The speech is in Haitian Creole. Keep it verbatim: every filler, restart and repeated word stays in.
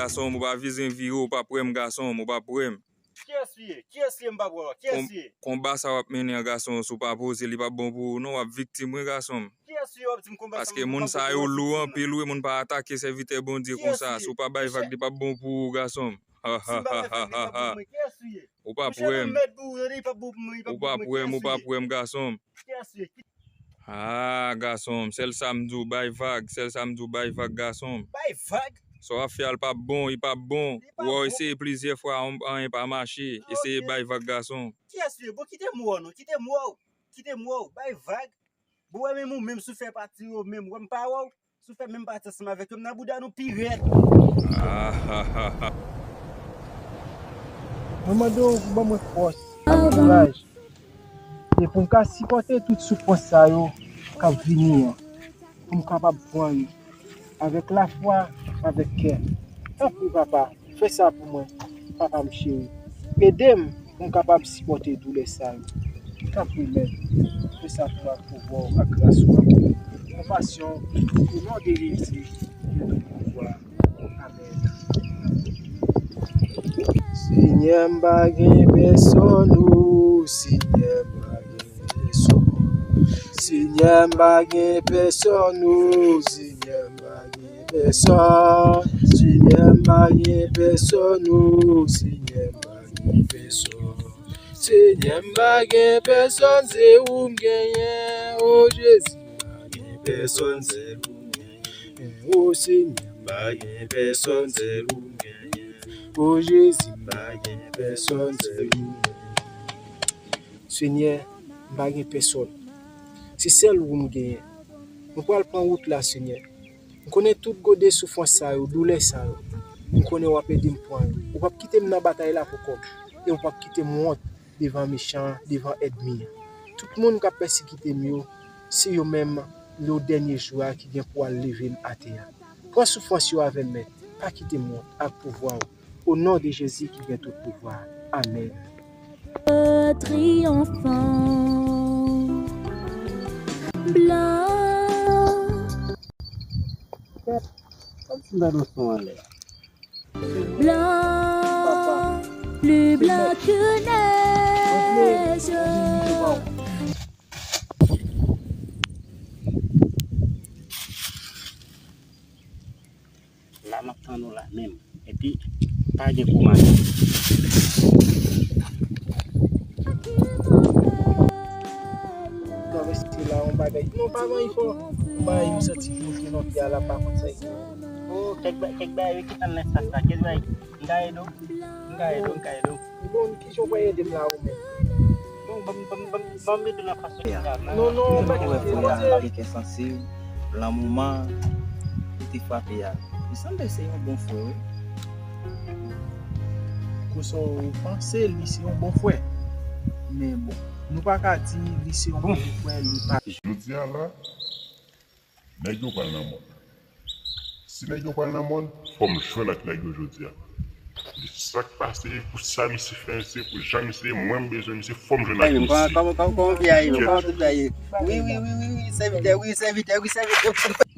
Gason m, ou pa vize vire, ou p ap wè m, gason m, ou p ap wè m. Kiyès ou ye? Kiyès ou ye? M p ap wè w. Kiyès ou ye? Konba sa w ap mennen an, gason m, si w pa poze, li p ap bon pou ou non, w ap viktim wi, gason m. Kiyès ou ye w ap di m konba sa? Paske moun sa yo lou anpil wi, moun pa atake sèvitè Bondye konsa. Si w pa bay vag, li p ap bon pou ou, gason m. Si m pa bay vag, li p ap bon pou mwen. Kiyès ou ye? Ou p ap wè m. Ou p ap wè m, ou p ap wè m, gason m. Kiyès ou ye? Ah, gason m, sèl sa m di w, bay vag, sèl sa m di w, bay vag, gason m. Bay vag? Sa w ap fè a, l p ap bon, li p ap bon. Ou wè w eseye plizyè fwa, anyen pa mache. Eseye bay vag, gason m. Kiyès ou ye? Bon, kite m wè w non, kite m wè w. Kite m wè w, bay vag. Bon, wè menm ou menm, si w fè pati yo menm, wè m pa wè w. Si w fè menm pati ansanm avèk yo, m nan bouda nou pi rèd. Mwen mande w pou ban mwen fòs ak kouraj, e pou m ka sipòte tout soufrans sa yo k ap vini an, pou m kapab pran yo avèk lafwa, avèk kè. Tanpri, papa, fè sa pou mwen, papa m cheri. Ede m pou m kapab sipòte doulè sa yo. Tanpri, Mèt, fè sa pou mwen ak pouvwa w ak gras ou. Konpasyon, o non de Jezi, ki gen tout pouvwa. Amèn. Senyè, m pa gen pèsonn, o Senyè, m pa gen pèsonn. Senyè, m pa gen pèsonn, o Senyè, m pa gen pèsonn. Senyè, m pa gen pèsonn, o Senyè, m pa gen pèsonn. Senyè, m pa gen pèsonn, se ou m genyen, o Jezi, m pa gen pèsonn, sèl ou m genyen. O Senyè, m pa gen pèsonn, sèl ou m genyen. O Jezi, m pa gen pèsonn, sèl ou m genyen. Senyè, m pa gen pèsonn. Se sèl ou m genyen. Mwen pral pran wout la, Senyè. M konnen tout gode soufrans sa yo, doulè sa yo. M konnen w ap ede m pran yo. Ou p ap kite m nan batay la pou kò m. E ou p ap kite m wont devan mechan an, devan ènmi an. Tout moun k ap pèsekite m yo, se yo menm yo dènye jou a ki gen pou al leve m atè a. Pran soufrans yo avè m, Mèt. Pa kite m wont ak pouvwa w. O non de Jezi ki gen tout pouvwa. Amèn. Triomfan. Blan. Kòmsi m ta dwe fè anlè a? Blanc, plus blanc que neige. La m ap tann ou la menm. Epi, pa gen kou mache. Travèse la, yon bagay. Non, pa vann fò. Yon bagay, m santi ki monte nan pye a la, m pa konn sa ki. Oh, kèk ba-, kèk bagay wi ki tann nan espas la, kèk bagay. M ka ede w? M ka ede w, m ka ede w. Bon, kijan w pral ede m la ou menm? Bon, ban m, ban m, ban m, ban m mete w nan fason ki la. Non, non, pa kite m. Gen kè sansib, lanmouman, li te frape a. Li sanble se yon bon frè, wi. Konsa w panse li se yon bon frè. Men bon, nou pa ka di li se yon bon frè, li pa. Jodi a la, nèg yo pral nan mòn. Si nèg yo pral nan mòn, fò m jwenn ak nèg yo jodi a. Sa k pase, pou sa misye fè, se pou jan misye ye, mwen m bezwen misye, fò m jwenn ak misye. Kòman, kòman, kòman, kòman bagay ye? Kòman tout bagay ye? Wi, wi, wi, wi, wi, sèvitè, wi, sèvitè, wi, sèvitè.